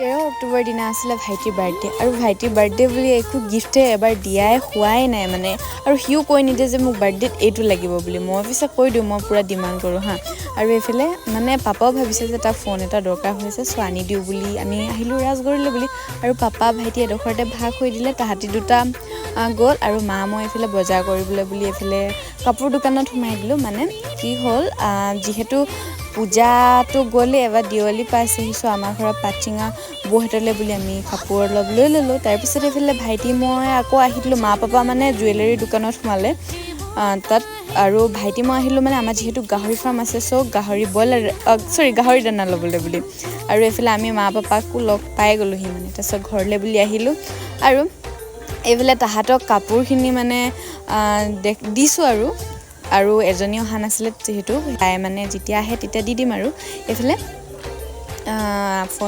13 অক্টোবৰ দিনা আছিলে ভাইটিৰ বাৰ্থডে। আৰু ভাইটিৰ বাৰ্থডে বুলি একো গিফ্টে এবাৰ দিয়াই হোৱাই নাই মানে। আৰু সিও কৈ নিদিয়ে যে মোক বাৰ্থডেত এইটো লাগিব বুলি। মই পিছে কৈ দিওঁ, মই পূৰা ডিমাণ্ড কৰোঁ হা। আৰু এইফালে মানে পাপাও ভাবিছে যে তাক ফোন এটা দৰকাৰ হৈছে, চ' আনি দিওঁ বুলি আমি আহিলোঁ ৰাজগড়লৈ বুলি। আৰু পাপা ভাইটি এডোখৰতে ভাগ হৈ দিলে, তাহাঁতি দুটা গ'ল আৰু মা মই এইফালে বজাৰ কৰিবলৈ বুলি এইফালে কাপোৰ দোকানত সোমাই দিলোঁ। মানে কি হ'ল, যিহেতু পূজাটো গ'লে, এবাৰ দেৱালী পাইছেহি, চ' আমাৰ ঘৰত পাটচিঙা বৌহঁতলৈ বুলি আমি কাপোৰ অলপ লৈ ল'লোঁ। তাৰপিছত এইফালে ভাইটি মই আকৌ আহি দিলোঁ। মা পাপা মানে জুৱেলাৰী দোকানত সোমালে তাত আৰু ভাইটি মই আহিলোঁ, মানে আমাৰ যিহেতু গাহৰি ফাৰ্ম আছে, চ' গাহৰি ব্ৰইলাৰ, চৰি, গাহৰি দানা ল'বলৈ বুলি। আৰু এইফালে আমি মা পাপাকো লগ পাই গ'লোহি মানে। তাৰপিছত ঘৰলৈ বুলি আহিলোঁ আৰু এইফালে তাহাঁতক কাপোৰখিনি মানে দিছোঁ আৰু আৰু এজনী অহা নাছিলে যিহেতু, তাই মানে যেতিয়া আহে তেতিয়া দি দিম। আৰু এইফালে ফোন